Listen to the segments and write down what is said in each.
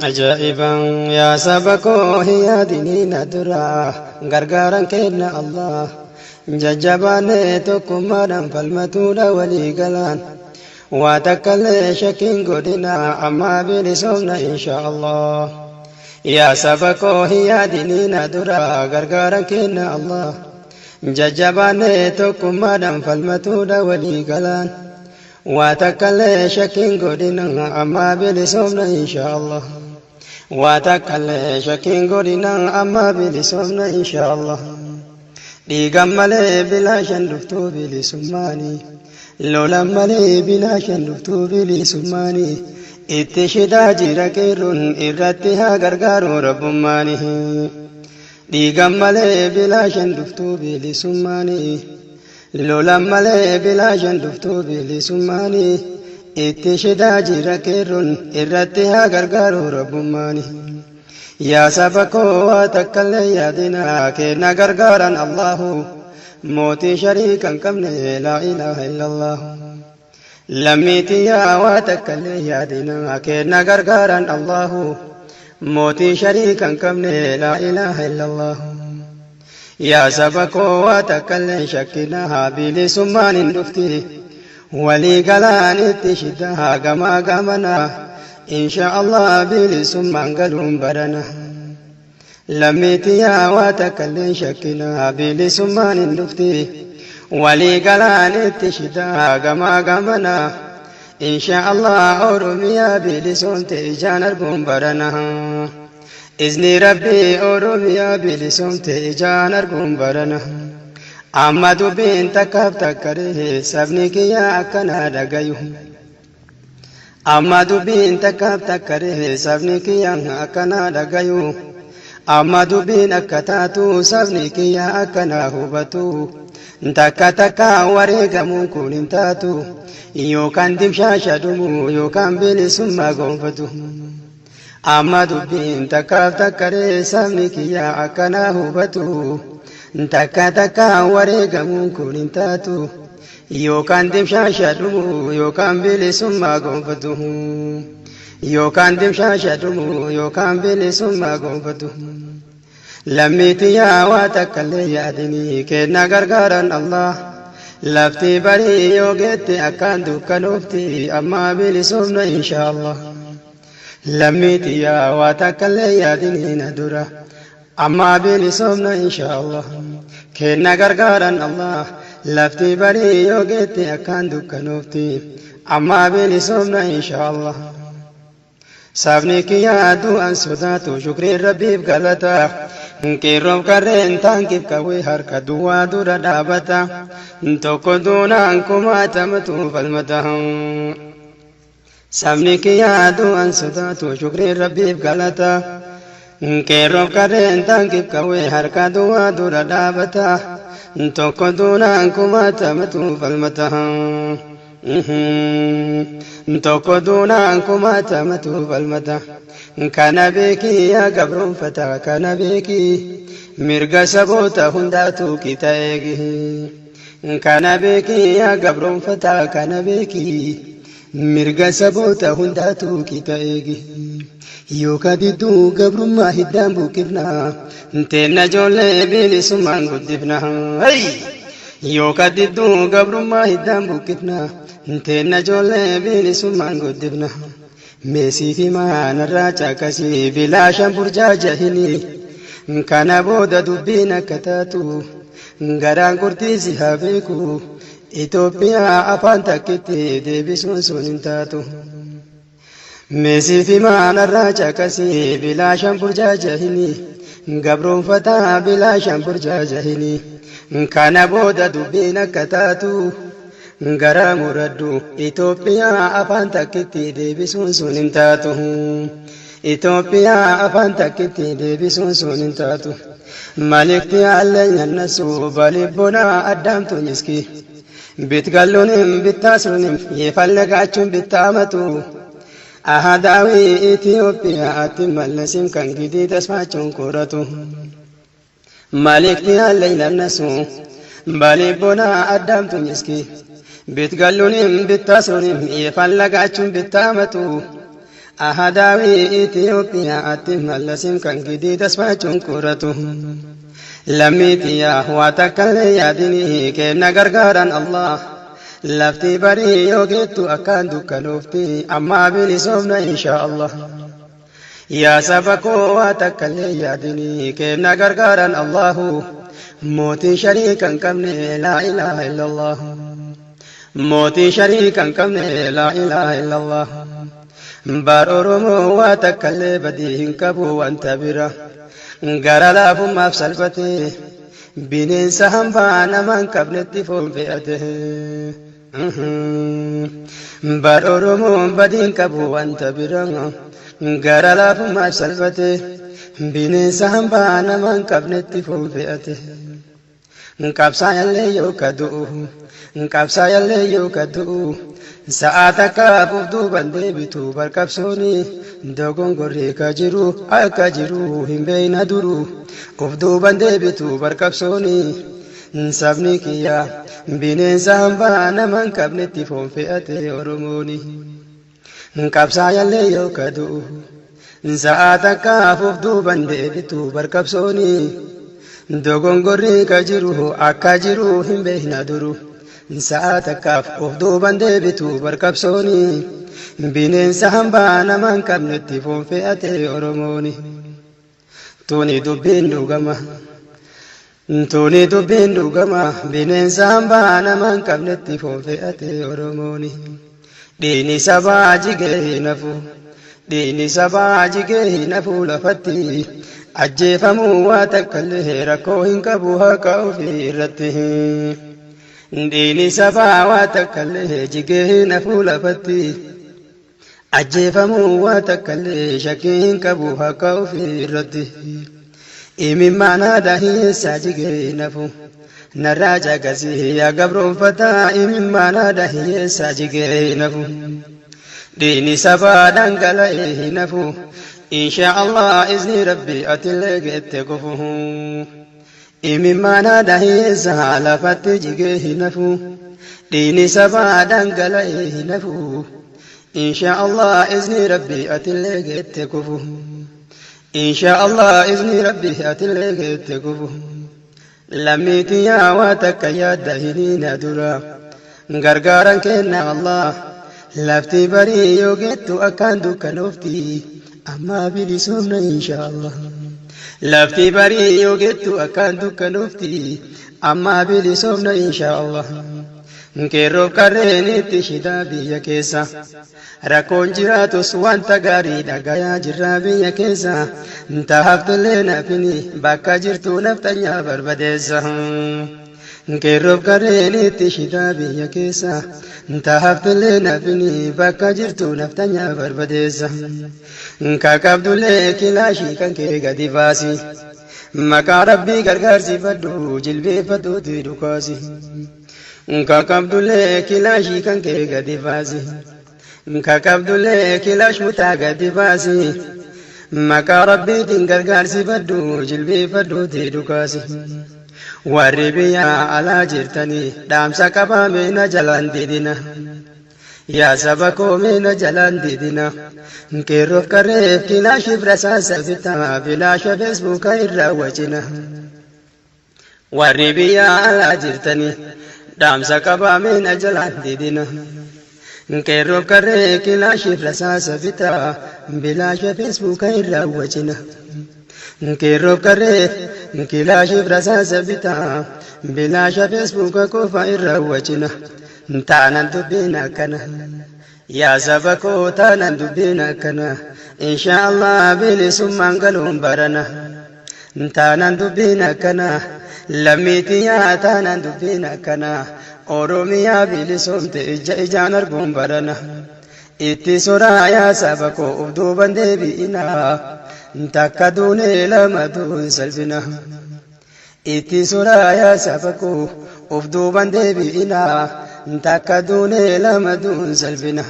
Ajaa'iba yaa saba koo hin yaadinii na dura gargaaran kenna Allah jajjabaanee tokkummaadhaan falmatuudha walii galaan waa takkallee shakkiin godhina ammaa bilisoomna insha Allah yaa saba koo hin yaadinii na dura gargaaran kenna Allah jajjabaanee tokkummaadhaan falmatuudha walii galaan Waa takkallee shakkiin godhina ammaa bilisoomna insha Allah. Waa takkallee shakkiin godhina ammaa bilisoomna insha Allah. Dhiigan malee bilaashan dhuftuu bilisummaani. Lolan malee bilaashan dhuftuu bilisummaani. Itti shidaa jira qeerroon irratti haa gargaaru rabbummaani. Dhiigan malee bilaashan dhuftuu bilisummaani. Lolan malee bilaashan dhuftuu bilisummaani. Itti shidaa jira qeerroon irratti haa gargaaru rabbummaani. Yaa saba koo waa takkallee yaadina kenna gargaaran Allahu. Mootii shariika hin qabne laa ilaaha illallahu. Lammii tiyyaa waa takkallee yaadina kenna gargaaran Allahu. Mootii shariika hin qabne laa ilaaha illallahu. Yaa saba koo waa takkallee hin shakkinaa bilisummaan hin dhufti. Walii galaan itti shidaa gamaa gamanaa. Insha Allah bilisummaan galuun barana. Lammii tiyyaa waa takkallee hin shakkinaa bilisummaan hin dhufti. Walii galaan itti shidaa gamaa gamanaa. Insha Allah Oromiyaa bilisoomte ijaan arguun barana. Izni Rabbii Oromiyaa bilisoomte ijaan arguun barana. Amma dubbiin takkaaf takkaree sabni kiyya akkanaa dhagayu. Amma dubbiin takkaaf takkaree sabni kiyya akkanaa dhagayu. Amma dubbiin akka taatu sabni kiyya akkanaa hubatu. Takka takka wareegamuun kun hin taatu. Yookaan dimshaasha dhumu yookaan bilisummaa gonfatu. Amma dubbiin takkaaf takkaree sabni kiyya akkanaa hubatu. Takka takka wareegamuun kun hin taatu. Yookaan dimshaasha dhumu yookaan bilisummaa gonfatu. Yookaan dimshaasha dhumu yookaan bilisummaa gonfatu. Lammii tiyyaa waa takkallee yaadinii kenna gargaaran Allah. Lafti barii yoo geette akkaan dukkanoofti ammaa bilisoomna insha Allah. Lammii tiyyaa waa takkallee yaadinii na dura ammaa bilisoomna insha Allah. Kenna gargaaran Allah. Lafti barii yoo geette akkaan dukkanoofti ammaa bilisoomna insha Allah. Sabni kiyyaa du'an sodaatu shukriin rabbiif galata. Qeerroof qarreen taankiif qawwee harka duwwaa dura dhaabata. Tokko duunaan kumaatamatu falmata. Sabni kiyyaa du'an sodaatu shukriin rabbiif galata. Qeerroof qarreen taankiif qawwee harka duwwaa dura dhaabata. Tokko duunaan kumaatamatu falmata. Tokko duunaan kumaatamatu falmata. Kana beekii yaa gabroonfata kana beekii mirga saboota hundaatu qixa eegi. Kana beekii yaa gabroonfata kana beekii mirga saboota hundaatu qixa eegi. Yookaan didduu gabrummaa hiddaan buqqifna teenna ijoollee bilisummaan guddifna. Yookaan didduu gabrummaa hiddaan buqqifna teenna ijoollee bilisummaan guddifna. Meesii fi maanarraa caqasii bilaashaan burjaajahini. Kana booda dubbiin akka taatu garaan qurxii si haa beeku. Itoophiyaa afaan takkitti deebisuun sun hin taatu. Meesii fi maanarraa caqasii bilaashaan burjaajahini. Gabroonfataa bilaashaan burjaajahini. Kana booda dubbiin akka taatu garaa muradhu. Itoophiyaa afaan takkitti deebisuun sun hin taatu. Itoophiyaa afaan takkitti deebisuun sun hin taatu. Malikti alleenya nasu balibbona addaamtu miski. Bitgalluunim bittaasuunim yefallegaachun bittaamatu. Ahadaawi Itoophiyaatti mallasim kan gidii tasfaachuun koratu. Malikti alleenya nasu balibbona addaamtu miski. Bitgalluunim bittaasuunim yefallagaachun bittaamatu. Ahadaawii Itiyoophiyaatti mallasin kan gidii tasfaachuun qoratu. Lammii tiyyaa waa takkallee yaadinii kenna gargaaran Allah. Lafti barii yoo geettu akkaan dukkanoofti ammaa bilisoomna insha Allah. Yaa saba koo waa takkallee yaadinii kenna gargaaran Allahu. Mootii shariika hin qabne laa ilaaha illallah. Mootii shariika hin qabne laa ilaaha illallah. Baar Oromoo waa takkallee badii hin qabu wanta bira. Gara laafummaaf salphate bineensa hambaa nama hin qabnetti foon fe'ate. Baar Oromoon badii hin qabu wanta bira. Gara laafummaaf salphate bineensa hambaa nama hin qabnetti foon fe'ate. Qabsaayallee yoo ka du'u, qabsaayallee yoo ka du'u, sa'aa takkaaf of duuban deebitu bar qabsooni dogongorri ka jiru akka jiru hin beeyna duru of duuban deebitu bar qabsooni sabni kiyya bineensa hambaa nama hin qabnetti foon fe'ate Oromooni. Qabsaayallee yoo ka du'u sa'aa takkaaf of duuban deebitu bar qabsooni dogongorri ka jiru akka jiru hin beekna duru sa'aa takkaaf of duuban deebitu bar qabsooni bineensa hambaa nama hin qabnetti foon fe'ate Oromooni. Tuni dubbiin dhugama. Tuni dubbiin dhugama bineensa hambaa nama hin qabnetti foon fe'ate Oromooni. Dhiigni sabaa jigee hin hafu. Dhiigni sabaa jigee hin hafu lafatti. Ajjeefamuu waa takkallee rakkoo hin qabu haqa ofii irratti. Dhiigni sabaa waa takkallee jigee hin hafu lafatti. Ajjeefamuu waa takkallee shakkii hin qabu haqa ofii irratti. Imimmaan haadha hiyyeessaa jigee hin hafu. Narraa caqasii yaa gabroonfataa imimmaan haadha hiyyeessaa jigee hin hafu. Dhiigni sabaa dhangala'ee hin hafu. Insha Allah izni rabbi atillee geette kufu. Imimmaan haadha hiyyeessaa lafatti jigee hin hafu. Dhiigni sabaa dhangala'ee hin hafu. Insha Allah izni rabbi atillee geette kufu. Insha Allah izni rabbi atillee geette kufu. Lammii tiyyaa waa takka yaadda hiniina dura. Gargaaran kenna Allah. Lafti barii yoo geettu akkaan dukkanoofti. Ammaa bilisoomna insha Allah. Lafti barii yoo geettu akkaan dukkanoofti. Ammaa bilisoomna insha Allah. Qeerroof qarreen itti shidaa biyya keessa. Rakkoon jiraatus wanta gaarii dhagayaa jirra biyya keessa. Tahaftillee nafini bakka jirtu nafxanyaa barbadeessa. Qeerroof qarreen itti shidaa biyya keessa. Tahaftillee nafini bakka jirtu nafxanyaa barbadeessa. Ka qabdullee kilaashii kan kee gadi baasi. Maqaa rabbii gargaarsifadhu jilbeeffadhuuti dhukaasi. Ka qabdullee kilaashii kan kee gadi baasi. Ka qabdullee kilaash mutaa gadi baasi. Maqaa rabbiitiin gargaarsifadhu jilbeeffadhuuti dhukaasi. Warri biyya alaa jirtanii dhaamsa qabaa meena jalaan didina. Yaa saba koo meena jalaan didina. Qeerroof qarreef kilaashiif rasaasa bitaa bilaasha feesbuuka irraa wacina. Warri biyya alaa jirtanii dhaamsa qabaa meena jalaan didina. Qeerroof qarree kilaashiif rasaasa bitaa bilaasha feesbuuka irraa wacina. Qeerroof qarree kilaashiif rasaasa bitaa bilaasha feesbuuka qofa irraa wacina. Taanan dubbiin akkana. Yaa saba koo taanan dubbiin akkana. Insha Allah bilisummaan galuun barana. Taanan dubbiin akkana. Lammii tiyyaa taanan dubbiin akkana. Oromiyaa bilisoomte ija ijaan arguun barana. Itti soraa yaa saba koo of duuban deebi'ina. Takka duunee lama duun salphina. Itti soraa yaa saba koo of duuban deebi'ina. Takka duunee lama duun salphina.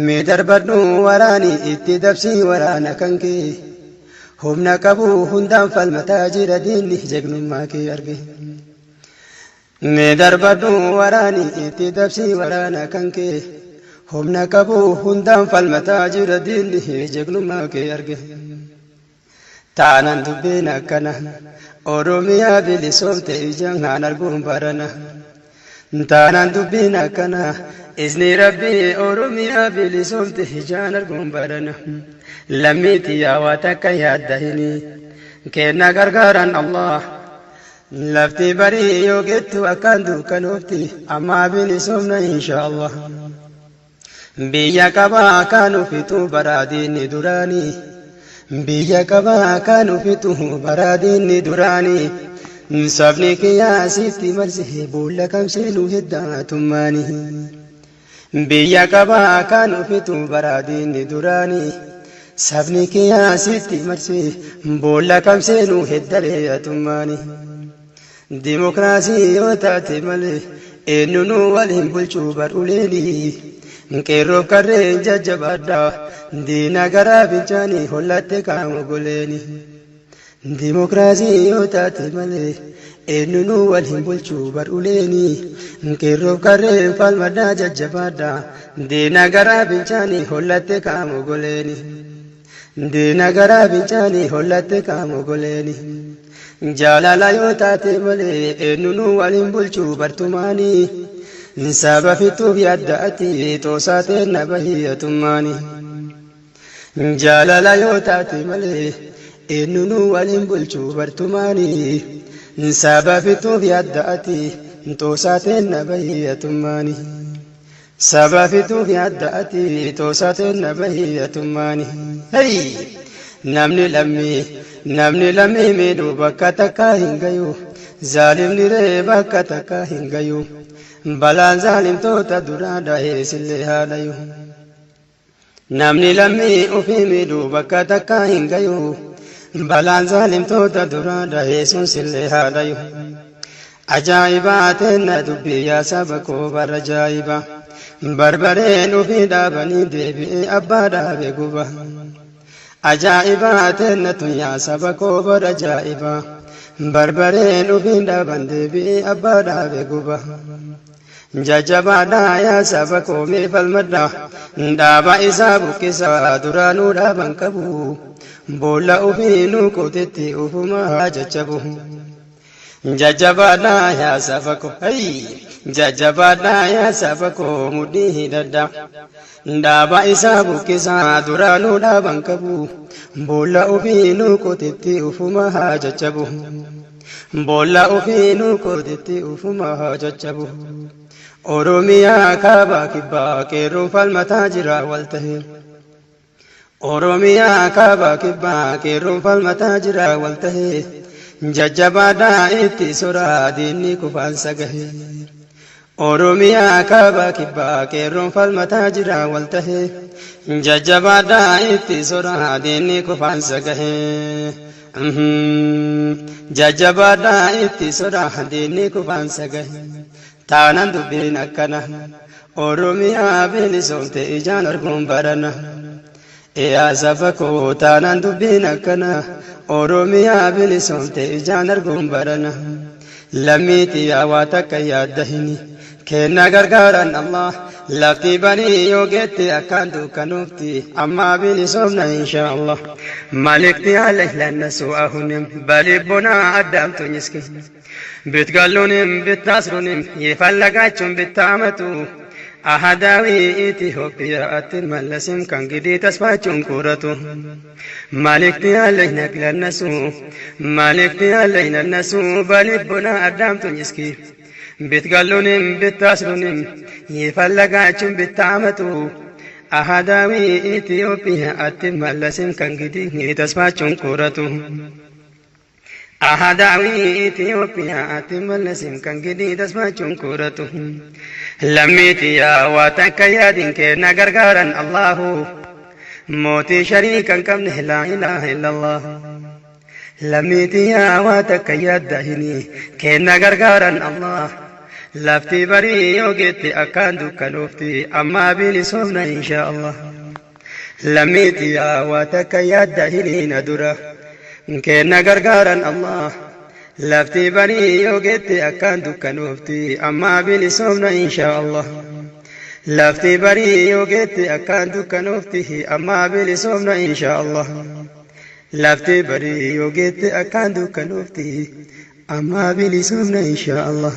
Mee darbadhu waraani itti dabsii waraana kan kee. Humna qabu hundaan falmataa jira diinni jagnummaa kee arge. Mee darbadhu waraani itti dabsii waraana kan kee. Humna qabu hundaan falmataa jira diinni jagnummaa kee arge. Taanan dubbiin akkana Oromiyaa bilisoomte ijaan arguun barana. Taanaan dubbiin akkana izni rabbii Oromiyaa bilisoomte ijaan arguun barana. Lammiitii yaawaa takka yaaddahini kenna gargaaran Allah. Lafti barii yoo gettu akkaan dukkanoofti ammaa bilisoomna insha Allah. Biyya qabaa kan ufitu baraadiinni duraanii. Biyya qabaa kan ufitu baraadiinni duraanii. Sabni kiyyaa sitti marse boolla kam seenuu heddaatummaanii. Biyya qabaa kan ufitu baraadiinni duraanii. Sabni kiyyaa sitti marse boolla kam seenuu heddareeyatummaanii. Dimokiraasii yoo taate malee eenyunuu wal hin bulchuu bar uleeni. Qeerroof qarreen jajjabaadhaa diina garaa fincaanii hollatte qaama goleeni. Dimokiraasii yoo taate malee eenyunuu wal hin bulchuu bar uleeni. Qeerroof qarreen falmadhaa jajjabaadhaa diina garaa fincaanii hollatte qaama goleeni. Diina garaa fincaanii hollatte qaama goleeni. Jaalala yoo taate malee eenyunuu wal hin bulchuu bartumaanii. Saba fixuuf yaadda ati xoosaa teenna bahiyyatummaanii. Jaalala yoo taate malee eenyunuu wal hin bulchuu bartumaanii. Saba fixuuf yaadda ati xoosaa teenna bahiyyatummaanii. Saba fixuuf yaadda ati xoosaa teenna bahiyyatummaanii. Hey! Namni lammii namni lammii miidhu bakka takkaa hin gayu. Zaalimni ree bakka takkaa hin gayu. Balaan zaalimtoota duraa dhahee sillee haa dhayu. Namni lammii ofii miidhu bakka takkaa hin gayu. Balaan zaalimtoota duraa dhahee sun sillee haa dhayu. Ajaa'ibaa teenna dubbii yaa saba koo bara ajaa'iba. Barbareen ofii dhaabanii deebi'ee abbaa dhaabe guba. Ajaa'ibaa teenna tun yaa saba koo bara ajaa'iba. Barbareen ofii dhaaban deebi'ee abbaa dhaabe guba. Jajjabaadhaa yaa saba koo mee falmadhaa. Dhaaba isaa buqqisaa duraanuu dhaaban qabu. Boolla ofii nuu qotetti ofumaa jajjabu. Jajjabaadhaa yaa saba koo jajjabaadhaa yaa saba koo mudhii hidhadhaa. Dhaaba isaa buqqisaa duraanuu dhaaban qabu. Boolla ofii nuu qotetti ofumaa jajjabu. Boolla ofii nuu qotetti ofumaa jajjabu. Oromiyaa kaabaa kibbaa qeerroon falmataa jira wal ta'e. Oromiyaa kaabaa kibbaa qeerroon falmataa jira wal ta'e. Jajjabaadhaa itti soraa diinni kufaansa gahe. Oromiyaa kaabaa kibbaa qeerroon falmataa jira wal ta'e. Jajjabaadhaa itti soraa diinni kufaansa gahe. Jajjabaadhaa itti soraa diinni kufaansa gahe. Taanaan dubbiin akkana Oromiyaa bilisoomte ijaan arguun barana. Yaa saba koo taanaan dubbiin akkana Oromiyaa bilisoomte ijaan arguun barana. Lammiitii yaa waa takka yaaddahini kenna gargaaran Allah. Lafti banii yoo geette akkaan dukkanoofti ammaa bilisoomna insha Allah. Malikti alayhi ለነሱ አሁንም በልቦና አዳምጡኝ እስኪ ብትገሉንም ብታስሩንም የፈለጋችሁን ብታመጡ አሃዳዊ ኢትዮጵያ አትመለስም። ከእንግዲህ ተስፋችሁን ቁረጡ። መልእክት ያለኝ ለእነሱ መልእክት ያለኝ ለእነሱ በልቦና አዳምጡኝ እስኪ ብትገሉንም ብታስሩንም የፈለጋችሁን ብታመጡ አሃዳዊ ኢትዮጵያ አትመለስም። ከእንግዲህ ተስፋችሁን ቁረጡ። አሃዳዊ ኢትዮጵያ አትመለስም። ከእንግዲህ ተስፋችሁን ቁረጡ። Lammiitiyaa waa takka yaadin kenna gargaaran Allahu. Mootii shariika hin qabne laa ilaaha illallah. Lammiitiyaa waa takka yaaddahini kenna gargaaran Allah. Lafti barii yoo geette akkaan dukkanoofti ammaa bilisoomna insha Allah. Lammiitiyaa waa takka yaaddahini na dura kenna gargaaran Allah. Lafti barii yoo geette akkaan dukkanoofti ammaa bilisoomna insha Allah. Lafti barii yoo geette akkaan dukkanoofti, ammaa bilisoomna insha Allah. Lafti barii yoo geette akkaan dukkanoofti, ammaa bilisoomna insha Allah.